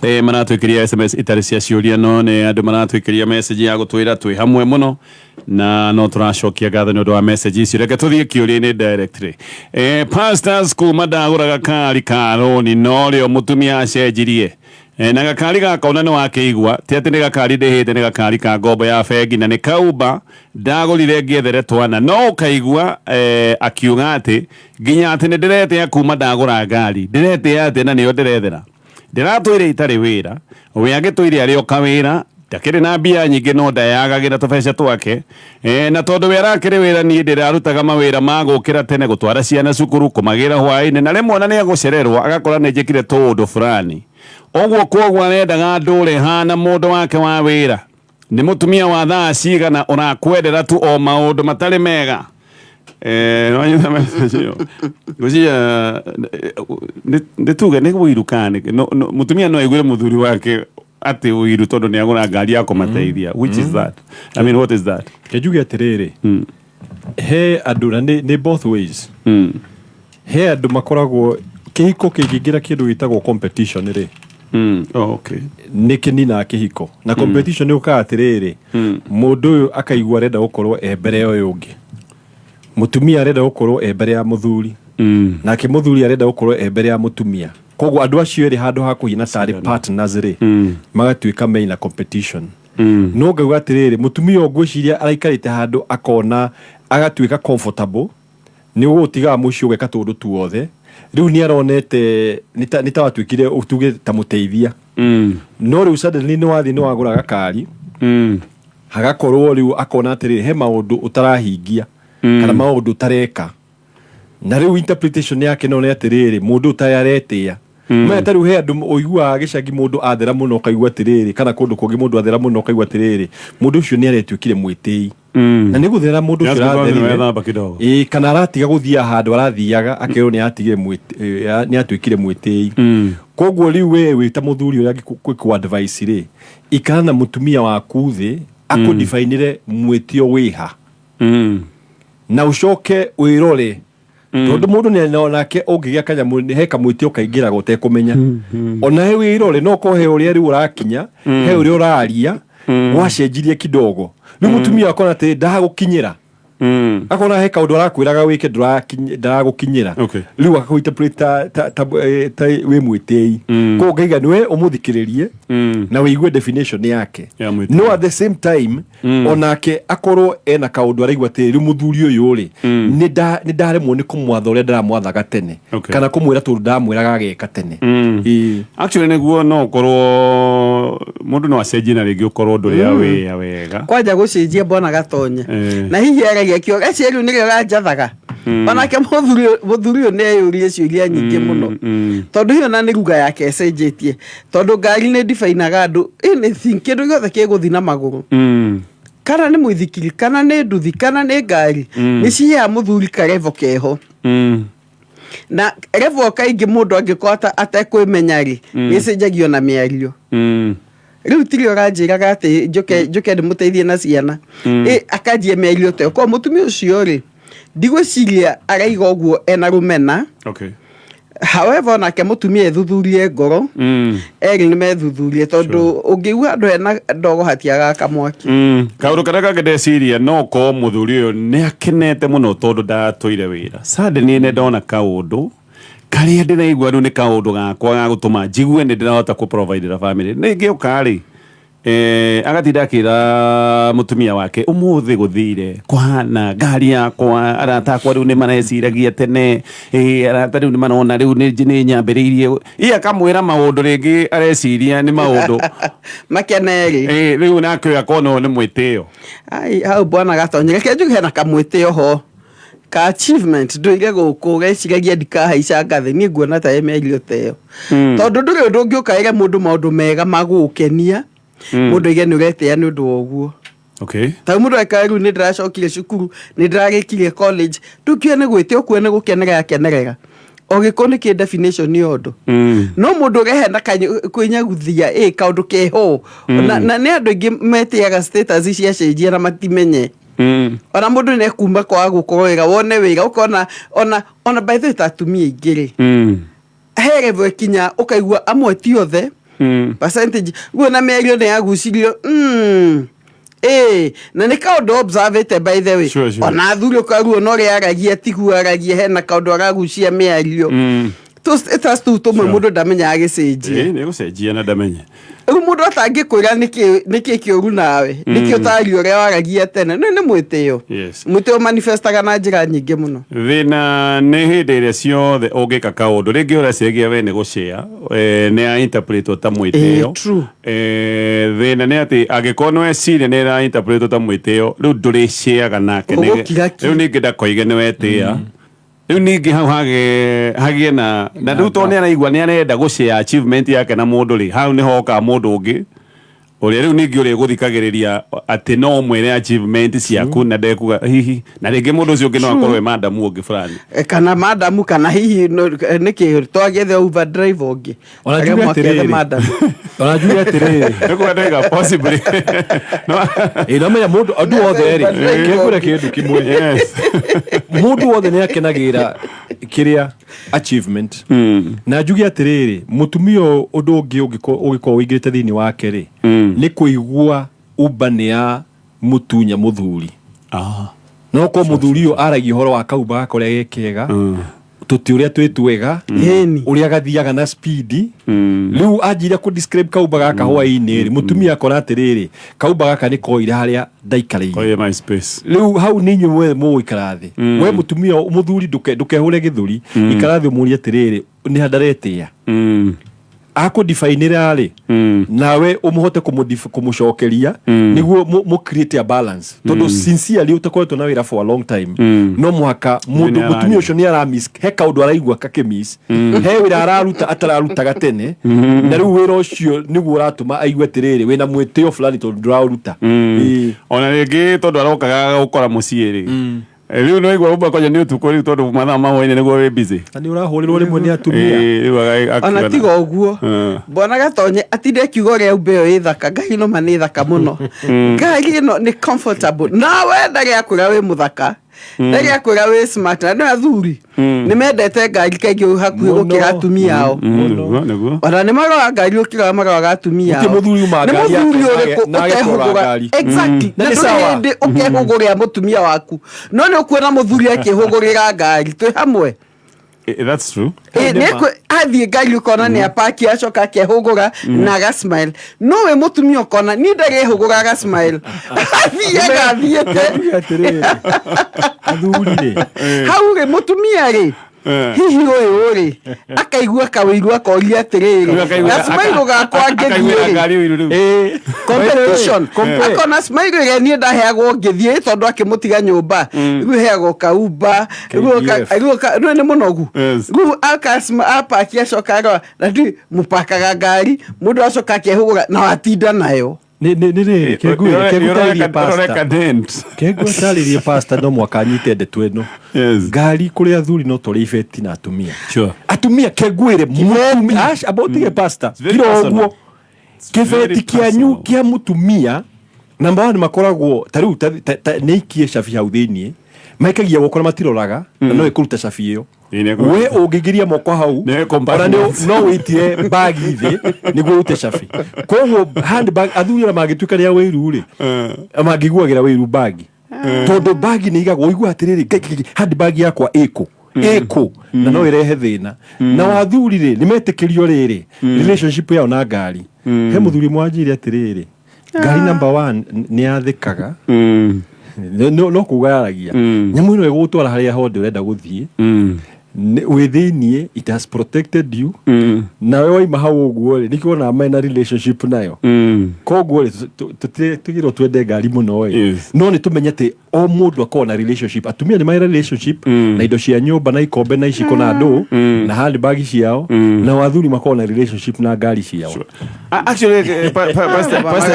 Maratwĩkĩria SMS itarĩ cia ciũria, no nĩ andũ maratwĩkĩria message ya gũtwĩra twĩ hamwe mũno, na no tũracokia ngatho nĩ ũndũ wa message icio. Reke tũthiĩ kĩũria-inĩ directly. Pastors, kuma ndagũra gakari ka rũni, no rĩo mũtumia acenjirie. Na gakari gaka ona nĩ wakĩigua ti atĩ nĩ gakari ndĩhĩte, nĩ gakari ka ngombo ya bengi na nĩ kaumba ndagũrire ngĩethere twana, no ũkaigua akiuga atĩ nginya atĩ nĩ ndĩretĩa kuma ndagũra ngari. Ndĩretĩa atĩ na nĩyo ndĩrethera. Ndĩratwĩre itarĩ wĩra, we agĩtũire arĩ o kawĩra, ndakĩrĩ na mbia nyingĩ, no ndayagagĩra tũbeca twake. Na tondũ we arakĩrĩ wĩra, niĩ ndĩrarutaga mawĩra ma gũkĩra tene, gũtwara ciana cukuru, kũmagĩra hwaĩ-inĩ, na rĩmwe ona nĩ egũcererwo agakora nĩ njĩkire tũũndũ fulani ũguo. Kwoguo arendaga ndũre hana mũndũ wake wa wĩra. Nĩ mũtumia wa thaa cigana ũrakwendera tu o maũndũ matarĩ mega? Nĩwanyita message ĩyo? Ngwĩciria nĩ tuge nĩ ũiru kana nĩkĩ? Mũtumia no aiguĩre mũthuri wake atĩ ũiru tondũ nĩ agũra ngari ya kũmateithia, which is that, I mean, what is that? Ke njuge atĩrĩrĩ, he andũ na nĩ both ways. He andũ makoragwo kĩhiko kĩngĩingĩra kĩndũ gĩtagwo competition rĩ, Oh, okay. Nĩ kĩninaga kĩhiko. Na competition nĩ ũkaga atĩrĩrĩ, mũndũ ũyũ akaigua arenda gũkorwo e mbere ya ũyũ ũngĩ, mũtumia arenda gũkorwo e mbere ya mũthuri, nake mũthuri arenda gũkorwo e mbere ya mũtumia. Koguo andũ acio erĩ, handũ ha kũhiana tarĩ partners rĩ, magatuĩka mena competition. No ngauga atĩrĩrĩ, mũtumia ũyũ ngwĩciria araikarĩte handũ akona agatuĩka comfortable nĩ ũgũtigaga mũciĩ ũgeka tũndũ tuothe. Rĩu nĩ aronete nĩ ta watuĩkire tuge ta mũteithia, no rĩu suddenly nĩ wathiĩ nĩ wagũra gakari, hagakorwo rĩu akona atĩrĩrĩ, he maũndũ ũtarahingia kana maũndũ ũtareka, na rĩu interpretation yake no nĩ atĩrĩrĩ, mũndũ ũtarĩ aretĩa. Maya ta rĩu he andũ ũiguaga gĩcagi mũndũ athera mũno ũkaigua atĩrĩrĩ, kana kũndũ kũngĩ mũndũ athera mũno ũkaigua atĩrĩrĩ, mũndũ ũcio nĩ aretuĩkire mwĩtĩi, na nĩ gũthera mũndũ ũcio Just because aratherire. nĩwethamba kidogo. Ĩĩ, kana aratiga gũthiĩ handũ arathiaga, akerwo nĩ atigire nĩ atuĩkire mwĩtĩi. Koguo rĩu we wĩ ta mũthuri ũrĩa angĩkũ advice rĩ, ikara na mũtumia waku thĩ akũdifainĩre mwĩtĩo wĩha, na ũcoke wĩrore, tondũ mũndũ nĩ nake ũngĩgĩa kanyamũ he kamwĩtĩo kaingĩraga ũtekũmenya. Ona he wĩrore, no korwo he ũrĩa rĩu ũrakinya, he ũrĩa ũraria gwacenjirie kidogo, rĩu mũtumia akona atĩ ndagũkinyĩra, akona he kaũndũ arakwĩraga wĩke ndaragũkinyĩra. Rĩu akakũ ta wĩ mwĩtĩi. Koguo ngaiga nĩwe ũmũthikĩrĩrie na wĩigue definition yake, Ya mwĩtĩi. No at the same time onake akorwo ena kaũndũ araigua atĩ rĩu mũthuri ũyũ rĩ, nĩ ndaremwo nĩ kũmwatha ũrĩa ndĩramwathaga tene, kana kũmwĩra tondũ ndamwĩraga ageka tene. Ĩĩ. Actually nĩguo, no ũkorwo mũndũ no acenjie na rĩngĩ ũkorwo ndũrĩa wĩya wega. Kwanja gũcenjia, mbona gatonya na hihi aragia kĩo gacio rĩu nĩrĩo ranjathaga. Onake mũthuri ũyũ nĩ eyũrie ciũria nyingĩ mũno, tondũ hiyo na nĩ ruga yake ĩcenjetie, tondũ ngari nĩ ndibainaga andũ anything, kĩndũ gĩothe gĩgũthiĩ na magũrũ, kana nĩ mũithikiri, kana nĩ nduthi, kana nĩ ngari, nĩ ciheaga mũthuri karevo keho. Na revo kaingĩ mũndũ angĩkorwo atekwĩmenya rĩ, nĩ ĩcenjagio na mĩario. Rĩu tiri ũranjĩraga atĩ njũke njũke ndĩmũteithie na ciana. Ĩ akanjia mĩario ta ĩyo, koguo mũtumia ũcio rĩ, ndigwĩciria araiga ũguo ena rũmena. However, onake mũtumia ethuthurie ngoro. Erĩ nĩ methuthurie, tondũ ũngĩigua andũ hena ndogo hatiagaga kamwaki. Kaũndũ karĩa kangĩ ndeciria, no korwo mũthuri ũyũ nĩ akenete mũno tondũ ndatũire wĩra, suddenly nĩ ndona kaũndũ karĩa ndĩraigua rĩu nĩ kaũndũ gakwa ga gũtũma njigue nĩ ndĩrahota kũ providera family. Ningĩ ũka rĩ, agatinda akĩra mũtumia wake ũmũthĩ gũthire kũhana ngari yakwa, arata akwa rĩu nĩ mareciragia tene, arata rĩu nĩ marona rĩu nĩ nyambĩrĩirie. Ĩ akamwĩra maũndũ rĩngĩ areciria nĩ maũndũ makenerĩ. Rĩu nake ũyũ akona ũyũ nĩ mwĩtĩo. Ai, hau bwana gatonye, reke njuge hena kamwĩtĩo ho ka achievement ndũire gũkũ geciragia ndikahaica ngathĩ. Niĩ nguona ta ĩ mĩario ta ĩyo, tondũ ndũrĩ ũndũ ũngĩũkaĩre mũndũ maũndũ mega ma gũgũkenia, mũndũ aige nĩ ũretĩa nĩ ũndũ wa ũguo. Ta mũndũ eka rĩu nĩ ndĩracokire cukuru, nĩ ndĩrarĩkirie college, ndũkiuge nĩ gwĩtĩa, ũkuo nĩ gũkenerera akenerera. O gĩkũ nĩ kĩ definition ya ũndũ. No mũndũ ũrehe na kwĩnyaguthia ĩ kaũndũ keho, na nĩ andũ aingĩ metĩaga status ciacenjia na matimenye. Ona mũndũ nĩ ekuma kwaga gũkorwo wĩra, wone wĩra ũkona ona by the way ta atumia aingĩ rĩ. He level ĩkinya ũkaigua amwe ti othe, percentage guo na mĩario nĩ yagucirio. Ĩĩ, na nĩ kaũndũ observĩte, by the way. Ona athuri ũkaruo na ũrĩa aragia tiguo aragia, hena kaũndũ aragucia mĩario. Tũstatus tũu tũmwe mũndũ ndamenyaga gĩcenjia. Ĩĩ, nĩ gũcenjia na ndamenye. Rĩu mũndũ atangĩkwĩra nĩkĩ kĩũru nawe, nĩkĩ ũtaria ũrĩa waragia tene, nĩ mwĩtĩo. Mwĩtĩo manifestaga na njĩra nyingĩ mũno. Thĩna nĩ hĩndĩ ĩrĩa ciothe ũngĩka kaũndũ rĩngĩ ũreciria we nĩ gũcĩa, nĩ ya interpretwo ta mwĩtĩo. True. Thĩna nĩ atĩ angĩkorwo nĩ weciria nĩ ĩra interpretwo ta mwĩtĩo, rĩu ndũrĩcĩaga nake. Ũgũkira ki. Rĩu ningĩ ndakoige nĩ wetĩa. Rĩu ningĩ hau hagĩe na rĩu tondũ nĩ araigua nĩ arenda gũshare achievement yake na mũndũ rĩ, hau nĩho hokaga mũndũ ũngĩ ũrĩa rĩu ningĩ ũrĩgũthikagĩrĩria atĩ no ũmwĩre achievement ciaku na ndekuga hihi, na rĩngĩ mũndũ ũcio ũngĩ no akorwo e madamu ũngĩ fulani. Kana madamu, kana hihi nĩkĩ twagĩethe Uber driver ũngĩ. Ona Arĩa njuge mwakĩethe atĩrĩrĩ. madamu. Ona njuge atĩrĩrĩ. Nĩkuga ndaiga possibly. No. Ĩ, no menya mũndũ andũ othe rĩ, kĩngwĩra kĩndũ kĩmwe. Mũndũ wothe nĩ akenagĩra kĩrĩa achievement. Na njuge atĩrĩrĩ, mũtumia ũyũ ũndũ ũngĩ ũngĩkorwo ũingĩrĩte thĩinĩ wake rĩ, nĩ kũigua Uber nĩ ya mũtunya mũthuri. No korwo mũthuri ũyũ aragia ũhoro wa kauba gaka ũrĩa ge kega, tũti ũrĩa twĩ twega, ũrĩa gathiaga na speed. Rĩu anjire kũ describe kauba gaka hwaĩ-inĩ rĩ, mũtumia akora atĩrĩrĩ, kauba gaka nĩ koire harĩa ndaikarĩire. Koire my space. Rĩu hau nĩ inyuĩ mwethe mũgũikara thĩ. We mũtumia, mũthuri, ndũkehũre gĩthũri, ikara thĩ ũmũrie atĩrĩrĩ, nĩ ha ndaretĩa? Akũdifainĩra rĩ, nawe ũmũhote kũmũcokeria nĩguo mũ create a balance, tondũ sincerely ũtakoretwo na wĩra for a long time, no mũhaka mũndũ Nĩ mũtumia ũcio nĩ aramiss, he kaũndũ araigua kakĩmiss, he wĩra araruta atararutaga tene, na rĩu wĩra ũcio nĩguo ũratũma aigue atĩrĩrĩ, wĩna mwĩtĩo fulani tondũ ndũraũruta. Ĩĩ. Ona rĩngĩ tondũ arokaga gũkora mũciĩ rĩ, rĩu no igua ũmba kwanja nĩ ũtukũ rĩu, tondũ mathaa ma hwaĩ-inĩ nĩguo wĩ busy. Na nĩ ũrahũrĩrwo rĩmwe nĩ atumia. Rĩu Ona akiuga tiga ũguo, mbona gatonye atinde akiuga ũrĩa umbe ĩyo ĩ thaka, ngari ĩno ma nĩ thaka mũno, ngari ĩno nĩ comfortable, nawe ndarĩ akwĩra wĩ mũthaka, ndarĩ akwĩra wĩ smart. Na nĩ athuri nĩ mendete ngari kaingĩ hakuhĩ Mũno. gũkĩra atumia ao. Nĩguo, nĩguo. Ona nĩ maroraga ngari ũkĩrora maroraga atumia Gũtirĩ ao. mũthuri uma Nĩ ngari yake mũthuri ũrĩkũ na age kũrora ũtehũgũra? ngari. Exactly. Na Na nĩ ndũrĩ sawa. hĩndĩ ũkehũgũrĩra mũtumia waku, no nĩ ũkuona mũthuri akĩhũgũrĩra ngari twĩ hamwe. That's true. Ĩ, Nĩ nĩ athiĩ ngari ũkona nĩ apaki, acoka akehũgũra na agasmile, no we mũtumia ũkona niĩ ndarehũgũra agasmile, athiaga athiĩte. Njuge atĩrĩrĩ, athuri rĩ, Hau rĩ, mũtumia rĩ, hihi ũyũ rĩ, akaigua kawĩiru, akoria atĩrĩrĩ, gasmile gakwa ngĩthiĩ Akaiguĩra rĩ, ngari ũiru rĩu. Competition. Compare. Akona smile ĩrĩa niĩ ndaheagwo ngĩthiĩ, tondũ akĩmũtiga nyũmba rĩu heagwo kaumba rĩu KDF. rĩu nĩ mũnogu. Rĩu apaki, acoka arora na ndui mũpakaga ngari, mũndũ acoka akehũgũra na watinda nayo. Nĩ rĩrĩ, kengwĩre, kengũtarĩrie Ũreka pastor. dent. Kengũtarĩrie pastor, no mwaka anyite ndeto ĩno. Ngari kũrĩ athuri no tũrĩ ibeti na atumia. Atumia, kengwĩre, mũtumia aca, amba ũtige pastor. Very Kira personal. ũguo Very kĩbeti kĩanyu personal. kĩa mũtumia namba one makoragwo ta rĩu nĩ ikie cabi hau thĩiniĩ, maikagia guoko na matiroraga, na no ĩkũruta cabi ĩyo. Ĩĩ, nĩ ĩkũruta. We ũngĩgiria moko hau, Nĩ ona no wĩitire bagi thĩ nĩguo ũrute cabi. Koguo handbag, athuri ona mangĩtuĩka nĩ a wĩiru rĩ, mangĩiguagĩra wĩiru bagi, tondũ bagi nĩ igagwo ũigua atĩrĩrĩ, "Ngai, ngai, ngai, handbag yakwa ĩkũ ĩkũ?" Na no ĩrehe thĩna. Na wathuri rĩ, nĩ metĩkĩrio rĩrĩ relationship yao na ngari. He mũthuri mwanjire atĩrĩrĩ, ngari number one nĩ yathĩkaga, no kuga yaragia, nyamũ ĩno ĩgũgũtwara harĩa hothe ũrenda gũthiĩ. Wĩ thĩiniĩ, it has protected you. Nawe waima hau ũguo rĩ, nĩkĩo wonaga mena relationship nayo. Koguo rĩ, tũtigĩrwo twende ngari mũno ĩ, no nĩ tũmenye atĩ o mũndũ akoragwo na relationship. Atumia nĩ marĩ relationship na indo cia nyũmba na ikombe na iciko na ndũ na handbag ciao, na athuri makoragwo na relationship na ngari ciao. Actually, Pastor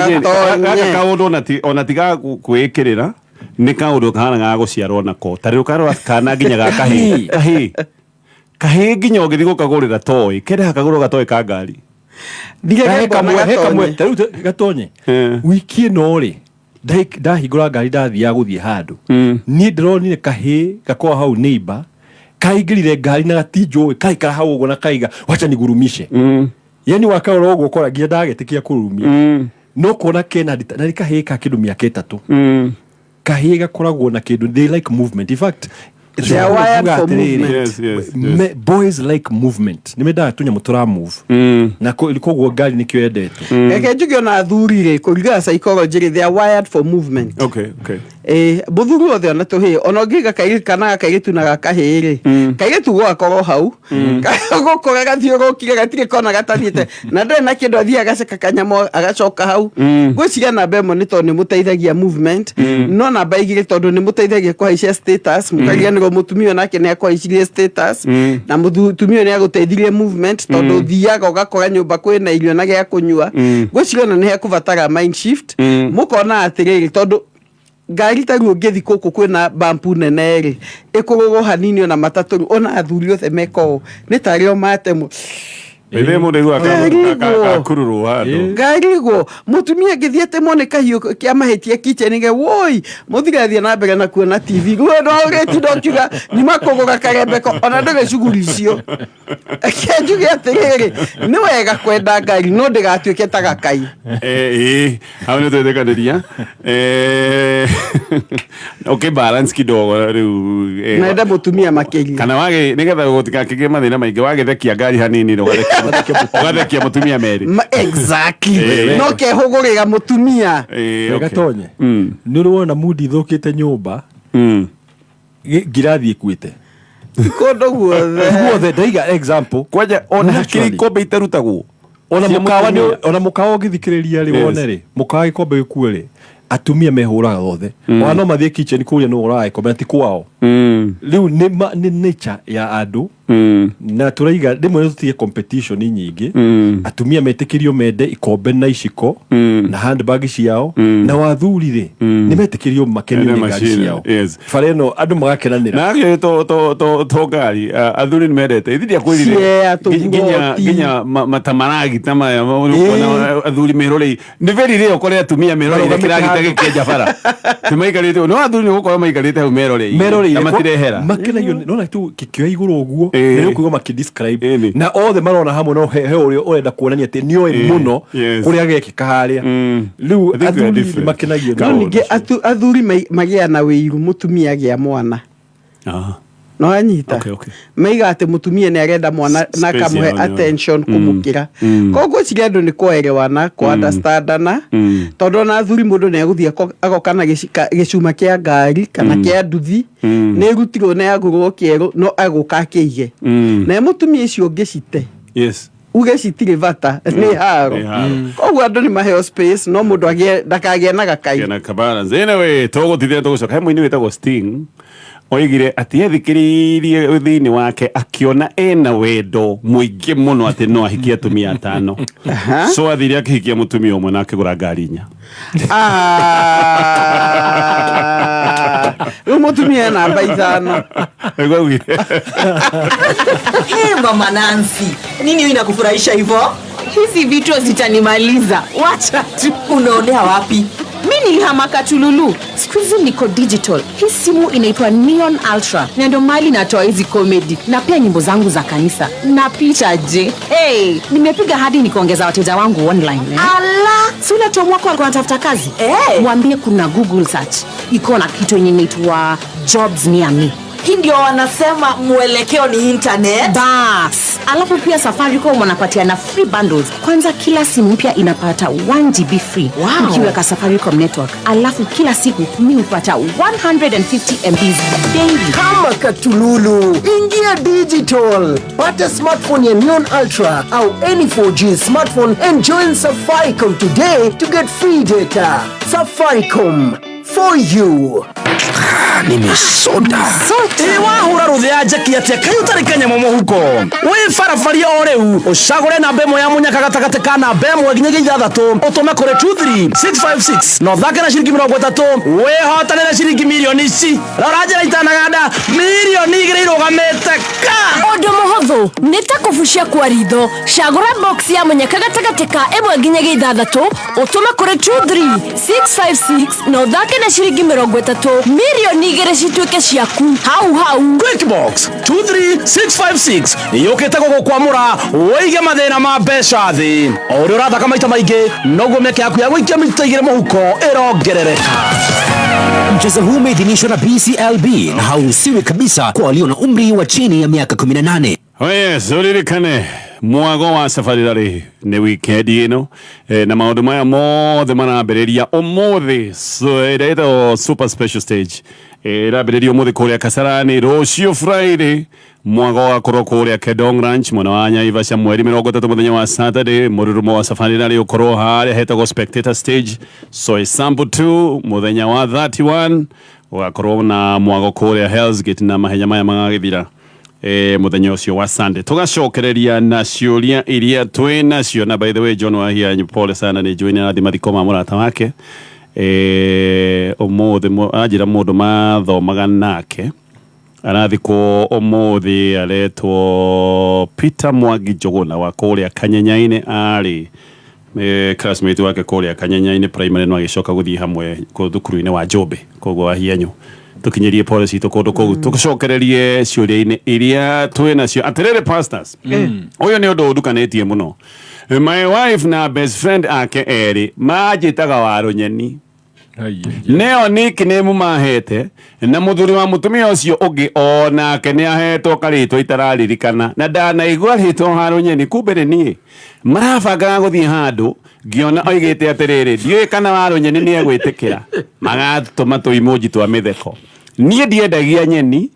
Jane, Gatonye. gaka kaũndũ ona tiga kwĩĩkĩrĩra, nĩ kaũndũ kahana ga gũciarwo nako. Ta rĩu karora kana nginya ga kahĩĩ, kahĩĩ nginya ũngĩthiĩ gũkagũrĩra toy, kendaga kagũrwo gatoy ka ngari. Ndigage He mbona kamwe, he kamwe gatonye. ta rĩu gatonye wiki ĩno rĩ, ndahingũra ngari ndathiaga gũthiĩ handũ, niĩ ndĩronire kahĩĩ gakoragwo hau neighbor. Kaingĩrire ngari na gatinjũĩ, kaikara hau ũguo na kaiga wacha nigurumishe. Yani wakarora ũguo ũkora nginya ndagetĩkia kũrurumia, no kuona kena na nĩ kahĩĩ ka kĩndũ mĩaka 3. Kahĩĩ gakoragwo na kĩndũ, they like movement, in fact. They are wired for movement. Boys like movement, nĩ mendaga tũnyamũ tũra move, na koguo ngari nĩkĩo yendete. Reke njuge ona athuri rĩ, kũringana psychology rĩ, they are wired for movement. Mũthuri wothe ona tũhĩĩ, ona ũngĩiga kairĩtu kana gakairĩtu na gakahĩĩ rĩ, kairĩtu gũgakorwo hau gũkũra gathiũrũkire, gatirĩ kona gatathiĩte na ndarĩ na kĩndũ, athiĩ agaceka kanyamũ agacoka hau. Ngwĩciria namba 1 nĩ tondũ nĩ mũteithagia movement, no namba 2 tondũ nĩ mũteithagia kũhaicia status, mũkariganĩrwo mũtumia nake nĩ akũhaicirie status, na mũtumia nĩ agũteithirie movement, tondũ ũthiaga ũgakora nyũmba kwĩna irio na gĩa kũnyua. Ngwĩciria ona nĩ hekũbatara mind shift, mũkona atĩrĩrĩ, tondũ ngari ta rĩu ũngĩthi gũkũ kwĩna bampu nene rĩ, ĩkũrũrwo hanini ona matatũ rĩu, ona athuri othe meka ũũ nĩ tarĩ o matemwo. Ithe mũndũ aiguaga Ngarigwo. gakururwo handũ. Ngarigwo mũtumia angĩthiĩ atemwo nĩ kahiũ kĩa mahĩtia kitchen ge woi, mũthuri athiĩ na mbere na kuona TV rĩu no ũrĩtinda ũkiuga nyuma kũgũra karembeko, ona ndũrĩ cuguri icio. Reke njuge atĩrĩrĩ, nĩ wega kwenda ngari no ndĩgatuĩke ta gakai. Ĩĩ, hau nĩ twĩtĩkanĩria. Okay, balance kidogo rĩu. Nende mũtumia makĩria. Kana wage nĩgetha gũtikakĩgĩe mathĩna maingĩ, wagĩthekia ngari hanini rĩ, ũgathekia mũtumia merĩ. Exactly. No kehũgũrĩra mũtumia. Wega. Tonye, nĩ ũrĩ wona mundi ithũkĩte nyũmba, ngirathi ĩkuĩte kũndũ guothe. Guothe, ndaiga example. Kwanja ona hakĩrĩ Naturally. ikombe itarutagwo ona cia mũkawa mũtumia. Ona mũkawa ũngĩthikĩrĩria rĩ, wone rĩ, mũkawa gĩkombe gĩkue rĩ, atumia mehũraga othe. Ona no mathiĩ kitchen kũrĩa nũ ũraga gĩkombe na ti kwao. Rĩu nĩ nature ya andũ, na tũraiga rĩmwe nĩ tũtige competition nyingĩ. Atumia metĩkĩrio mende ikombe na iciko na handbag ciao, na wathuri rĩ, nĩ metĩkĩrio makenio Ene nĩ ngari machine, ciao. Bara ĩno andũ magakenanĩra. Na actually to ngari, athuri nĩ mendete ithi ndiakwĩrire. Ciea, Nginya tũburoti. nginya matamaragita maya ũkuona athuri meroreire, nĩ very rare ũkore atumia meroreire Marũgamĩte kĩragita handũ. gĩkĩenja bara, nĩ maikarĩte, no athuri nĩ gũkorwo maikarĩte hau meroreire Meroreire na matirehera. Makenagio nona tu kĩkĩoya igũrũ ũguo, nĩ ũkũigua makĩdescribe, na othe marona hamwe, no he ũrĩa ũrenda kuonania atĩ nĩoĩ mũno kũrĩa gekĩka harĩa. Rĩu I think we are athuri different. makenagio No nĩ ningĩ athuri magĩa na wĩiru mũtumia agĩa mwana. No anyita maiga atĩ mũtumia nĩ arenda mwana na Space akamũhe yao nĩyo. attention kũmũkĩra. Koguo ciria andũ nĩ kũerewana, kũ understandana, tondũ ona athuri mũndũ nĩ egũthiĩ agoka na gĩcuma kĩa ngari kana kĩa nduthi, nĩ ĩrutirwo na yagũrwo kĩerũ, no agũka akĩige na mũtumia icio ũngĩcite uge citirĩ bata, nĩ haro. Nĩ haro. Koguo andũ nĩ maheo space, no mũndũ ndakagĩe na gakai. Kena kabalance. Anyway, tũgũtithia tũgũcoka he mũini wĩtagwo Sting oigire atĩ ethikĩrĩirie thĩinĩ wake akĩona ena wendo mũingĩ mũno atĩ no ahikie atumia atano, so athire akĩhikia mũtumia ũmwe na akĩgũra ngari 4. Ah, rĩu mũtumia e namba 5. Nĩguo augire. Hey, Mama Nancy, nini hiyo inakufurahisha hivyo? Hizi vitu zitanimaliza, wacha tu. Unaonea wapi? Mi nilihama Katululu, siku hizi niko digital. Hii simu inaitwa Neon Ultra na ndio mali natoa hizi comedy na pia nyimbo zangu za kanisa na picha. Je, hey, nimepiga hadi nikaongeza wateja wangu online. Ala, si ule Tom wako alikuwa anatafuta kazi? Mwambie kuna Google search iko na kitu yenye inaitwa jobs near me. Hii ndio wanasema mwelekeo ni internet. Bas, alafu pia Safaricom wanapatia na free bundles. Kwanza kila simu mpya inapata 1 GB free ukiweka Safaricom network. Alafu kila siku mi hupata 150 MBs daily. Kama Katululu, ingia digital, pata smartphone ya Neon Ultra au any 4G smartphone and join Safaricom today to get free data. Safaricom for you. Nimesota. Ĩ wahũra rũthĩ ya njeki atĩa kaĩ ũtarĩ kanyamũ mũhuko wĩ barabaria o rĩu ũcagũre namba 1 ya mũnyaka gatagatĩ ka namba 1 nginyagia 6 ũtũme kũrĩ 23656 na ũthake na ciringi 30 wĩhotanĩre ciringi mirioni ici rora njĩra itanaganda mirioni 2 irũgamĩte ka. Ũndũ mũhũthũ nĩ ta kũbucia kwa ritho, cagũra box ya mũnyaka gatagatĩ ka 1 nginyagia 6 ũtũme kũrĩ 23656 na ũthake na ciringi 30 mirioni. Nyeni igĩrĩ cituĩke ciaku hau hau. Quickbox 23656 yũkĩte gũgũkwamũra wĩige mathĩna ma mbeca thĩ. O ũrĩa ũrathaka maita maingĩ, noguo mĩeke yaku ya gũikia mita 2 mũhuko ĩrongerereka. Mchezo huu umeidhinishwa na BCLB na hauruhusiwi kabisa kwa walio na umri wa chini ya miaka 18. Oh yes, uririkane mwago wa Safari Rally nĩ weekend ĩno, na maũndũ maya mothe marambĩrĩria ũmũthĩ. So ĩrĩa ĩtagwo super special stage ĩrambĩrĩria ũmũthĩ kũrĩa Kasarani. Rũciũ Friday mwago ũgakorwo kũrĩa Kedong Ranch mwena wa Naivasha. Mweri 30, mũthenya wa Saturday, mũrurumo wa Safari Rally ũkorwo harĩa hetagwo spectator stage Soysambu 2. Mũthenya wa 31 ũgakorwo na mwago kũrĩa Hell's Gate, na mahenya maya magagĩthira muthenya ũcio wa Sunday. Tugacokereria na ciũria iria twĩ nacio. Na by the way, John Wahia, pole sana, nĩ njũĩ nĩ arathiĩ mathiko ma mũrata wake ũmũthĩ. Anjĩra mũndũ mathomaga nake arathikwo ũmũthĩ, aretwo Peter Mwangi Njũgũna wa kũrĩa Kanyenyainĩ. Arĩ classmate wake kũrĩa Kanyenyainĩ primary, no agĩcoka gũthiĩ hamwe kũ thukuru-inĩ wa Njũmbĩ. Koguo Wahianyu, tũkinyĩrie pole citũ kũndũ kũu. Tũcokererie ciũria-inĩ iria twĩ nacio. Atĩrĩrĩ pastors, ũyũ nĩ ũndũ ũndukanĩtie mũno. My wife na best friend ake erĩ manjĩtaga Warũnyeni, nĩo nickname mahete, na mũthuri wa mũtumia ũcio ũngĩ o nake nĩ ahetwo karĩtwa itararirikana, na ndanaigua rĩtwa Warũnyeni. Kumbe nĩ niĩ marabangaga gũthiĩ handũ, ngĩona oigĩte atĩrĩrĩ, ndiũĩ kana Warũnyeni nĩ egwĩtĩkĩra. Magatũma tũimunji twa mĩtheko. Niĩ ndiendagia nyeni,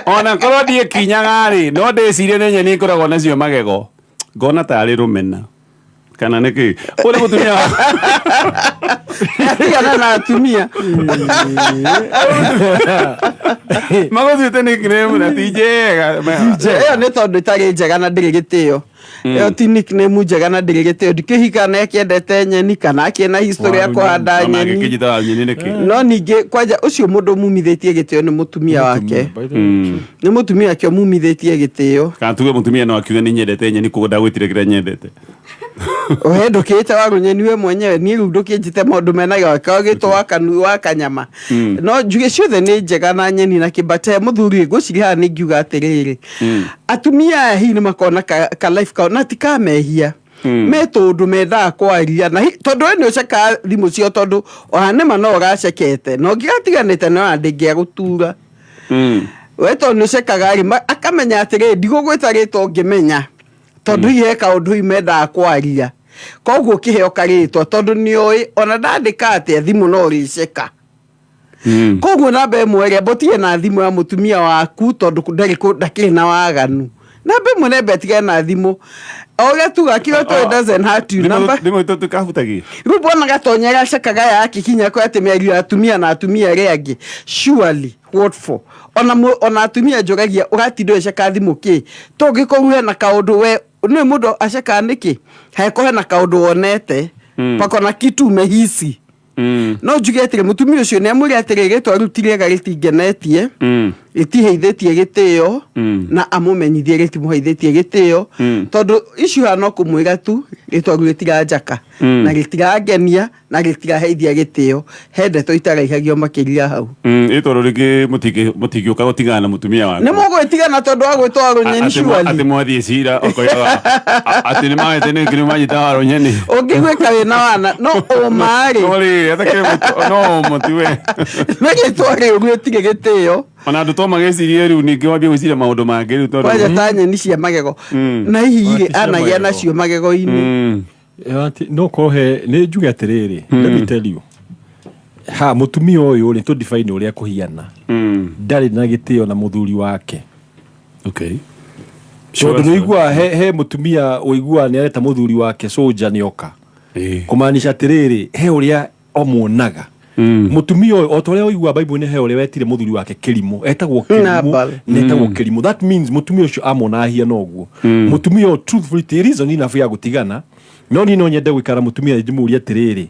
ona korwo ndiĩkinyaga rĩ, no ndĩcirie nĩ nyeni ikoragwo nacio magego. Ngona tarĩ rũmena kana nĩkĩ ũrĩ mũtumia Tigana na atumia. Magũthuĩte nickname na ti njega. Ĩyo nĩ tondũ ĩtarĩ njega na ndĩrĩ gĩtĩo. Ĩyo ti nickname njega na ndĩrĩ gĩtĩo. Ndikĩhika na akĩendete nyeni kana akĩna history ya kũhanda nyeni. Kĩnyita wa nyeni nĩkĩ? No ningĩ kwanja ũcio mũndũ mumithĩtie gĩtĩo nĩ mũtumia wake, nĩ mũtumia wake ũmumithĩtie gĩtĩo. Kana tuge mũtumia no akiuge nĩ nyendete nyeni, koguo ndagwĩtire kĩrĩa nyendete. We ndũkĩte wa rũnyeni we mwenyewe, niĩ rĩu ndũkĩnjĩte maũndũ mena gwaka gĩtwo wa kanu wa kanyama. No njuge ciothe nĩ njega na nyeni na kĩmbate mũthuri. Ngwĩciria haha nĩ ngiuga atĩrĩrĩ, atumia aya hihi nĩ makona ka life kao na ti ka mehia me tũndũ mendaga kwaria na tondũ we nĩ ũcekaga thimũ cio, tondũ ona nĩma no ũracekete na ũngĩgatiganĩte no ona ndĩngĩagũtura we, tondũ nĩ ũcekaga rĩ, akamenya atĩrĩrĩ, ndigũgwĩta rĩtwa ũngĩmenya, tondũ hihi he kaũndũ hihi mendaga kwaria. Koguo kĩheo karĩtwa, tondũ nĩ oĩ ona ndandĩka atĩa thimũ no ũrĩceka. Koguo namba 1 ĩrĩa mbotige na thimũ ya mũtumia waku, tondũ ndarĩ ndakĩrĩ na waganu. Namba 1 nembe atigane na thimũ, o ũrĩa tuga kĩrĩa tũĩ doesn't hurt you. Namba Thimũ itũ tũkahutagia. Rĩu mbona gatonya gacekaga yakikinya kwa atĩ mĩario ya atumia na atumia arĩa angĩ, surely what for? Ona atumia njũragia, ũratinda ũgĩceka thimũ kĩ? Tũngĩkorwo hena kaũndũ we nĩ mũndũ acekaga nĩkĩ, hangĩkorwo hena kaũndũ wonete pako na kitu umehisi. No njuge atĩrĩ, mũtumia ũcio nĩ amwĩre atĩrĩ, rĩtwa rĩu ti rĩega, rĩtingenetie, rĩtiheithĩtie gĩtĩo, na amũmenyithie rĩtimũheithĩtie gĩtĩo, tondũ icio haha no kũmwĩra tu rĩtwa rĩu rĩtiranjaka na rĩtirangenia na rĩtiraheithia gĩtĩo. He ndeto itaraihagio makĩria hau. Ĩ tondũ rĩngĩ mũtingĩũka gũtigana na mũtumia waku. Nĩ mũgwĩtigana tondũ wa gwĩtwo Warũnyeni? Atĩ Surely. Mwathiĩ cira ũkoigaga atĩ nĩ mahete nĩ kĩrĩ manyita Warũnyeni. Ũngĩguĩka wĩna wana no ũmarĩ. No rĩrĩ atakĩrĩ no mũtiwe. Nĩ rĩtwa rĩũru, rĩtirĩ gĩtĩo. Ona andũ to magĩcirie rĩu ningĩ wambie gwĩciria maũndũ mangĩ rĩu tondũ Kwanja ta nyeni cia magego na hihi rĩ Ati cia anagĩa magego. nacio magego-inĩ. Ati, no korwo he nĩ njuge atĩrĩrĩ, let me tell you, ha mũtumia ũyũ rĩ, tũ define ũrĩa kũhiana, ndarĩ na gĩtĩo na mũthuri wake. Tondũ nĩ ũiguaga he mũtumia ũiguaga nĩ areta mũthuri wake soja nĩ oka, kũmaanisha atĩrĩrĩ, he ũrĩa omuonaga mũtumia ũyũ. O ta ũrĩa ũiguaga Bible-inĩ, he ũrĩa wetire mũthuri wake kĩrimũ, etagwo kĩrimũ. Nabal. Na etagwo kĩrimũ, that means mũtumia ũcio amona ahiana ũguo. Mũtumia ũyũ truthfully ti reason enough ya gũtigana, no niĩ no nyende gũikara mũtumia ndĩmũrie atĩrĩrĩ,